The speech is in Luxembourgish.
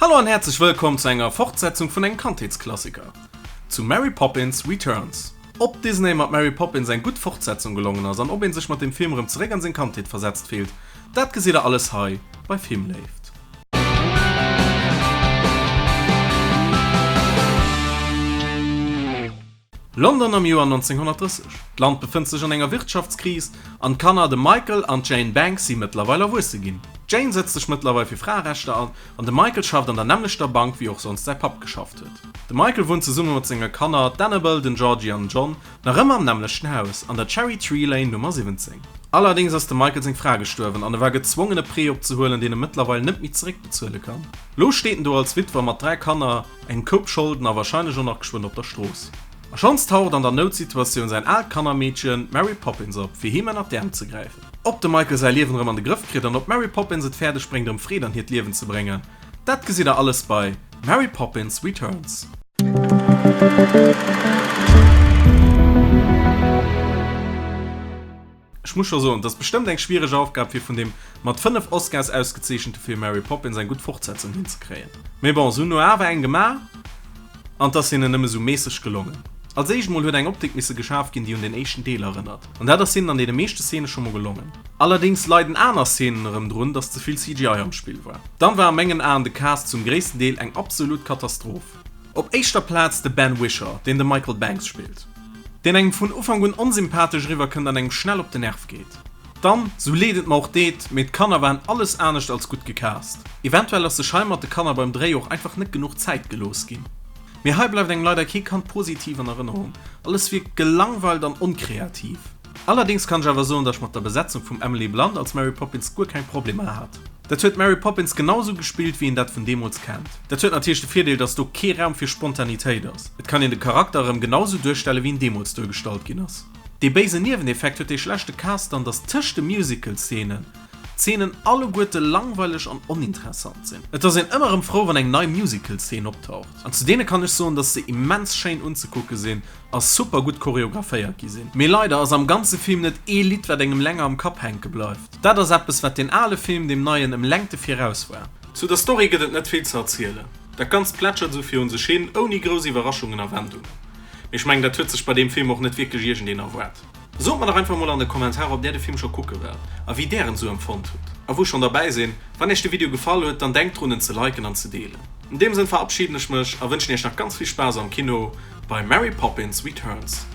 Hallo an häerzlech wëllkomm zu enger Fortsetzung vun engem Kandheetsklassiker, zu Mary Poppins Returns. Ob Disney mat Mary Poppins eng gutt Fortsetzung gelongen ass an ob een sech mat dem Film erëm zeréck an seng Kandheet versetzt fillt, dat gesitt der alles hei bei Filmléift. London am Joer 1930. D'Land befënnt sech an enger Wirtschaftskris an d'Kanner, de Michael an d'Jane Banks, si mëttlerweil erwuesse ginn. D'Jane sëtzt sech mëttlerweil fir Fraerechter an an de Michael schafft an der nämmlechter Bank wéi och sonst säi Papp geschafft huet. De Michael wunnt zesumme mat senge Kanner, d'Annabel, den Georgie an den John, nach ëmmer am nämmlechten Haus, an der Cherry Tree Lane Nummer 17. Allerdéngs ass dem Michael seng Fra gestuerwen an e war gezwongen e Prêt opzehuelen, deen e mëttlerweil net méi zeréckbezuele kann. Lo steet en do als Witwer mat 3 Kanner, Engem Koup Scholden a warscheinlech och nach geschwënn op der Strooss. A schonns taucht an der Noutsituatioun säin aalt Kannermeedchen, d'Mary Poppins op, fir him ënnert d'Äerm ze gräifen. Ob de Michael säi Liewen erëm an de Grëff kritt an ob d'Mary Poppins et fäerdeg bréngt erëm Freed an hiert Liewen ze bréngen, dat gesitt der alles bei Mary Poppins Returns. Ech muss scho soen, et ass bestëmmt eng schwiereg Aufgab fir vun deem mat 5 Oscars ausgezeechente Film Mary Poppins eng gutt Fortsetzung hinzekréien. Mee bon, se hunn no awer eng gemaach an et ass hinnen nëmme sou méisseg gelongen. Als éischt mol huet eng Optik misse geschaf ginn, déi un den éischten Deel erënnert, an dat ass hinnen an deene meeschte Szene scho mol gelongen. Allerdéngs leiden aner Szenen erëm drun, dass ze vill CGI am Spill war. Dann war a mengen Aen de Cast zum gréissten Deel eng absolut Katastroph. Op éischter Plaz de Ben Whishaw, deen de Michael Banks spillt, deen engem vun Ufank un onsympathesch eriwwer kënnt an engem schnell op de Nerv geet. Dann, sou leed et mer och deet, mee d'Kanner waren alles anescht als gutt gecast. Eventuell ass sech hei mat de Kanner beim Dréi och einfach net genuch Zäit gelooss ginn. Mee hei bleift engem leider kee Kand positiv an Erënnerung, alles wierkt gelangweilt an onkreativ. Allerdéngs kann ech awer soen, dass ech mat der Besetzung vum Emily Blunt als Mary Poppins guer keng Problemer hat. Dat huet d'Mary Poppins genau sou gespillt wéi een dat vun deemools kennt. Dat huet natierlech de Virdeel, dass do kee Raum fir Spontanitéit ass. Et kann een de Charakter erëm genau sou duerstelle wéi en deemools duergestallt ginn ass. Dee béisen Nieweneffekt huet dee schlechte Cast dann, dass tëscht de Musical-Szenen d'Szenen alleguerte langweileg an oninteressant sinn. Et ass een ëmmer erëm frou wann eng nei Musical-Szene optaucht. An zu deene kann ech soen, dass se immens schéin unzekucke sinn a super gutt choreographéiert gi sinn. Mee leider ass am ganze Film net ee Lidd wat engem länger am Kapp hänke bleift. Dat ass eppes wat deen ale Film deem neien ëm Längte viraus war. Zu der Story gëtt et net vill ze erzielen. Dat ganzt plätschert esou virun sech hin, ouni grouss Iwwerraschungen a Wendungen. Mee ech mengen dat huet sech bei deem Film och net wierklech iergendeen erwaart. Sot mer dach einfach mol an de Kommentarer ob där de Film scho kucke waart a wéi där en sou empfonnt hutt. A wou ech schonn derbäi sinn, wann iech de Video gefall huet, dann denkt drun en ze liken an ze deelen. In deem Sënn verabschieden ech mech a wënschen iech nach ganz vill Spaass am Kino bei Mary Poppins Returns.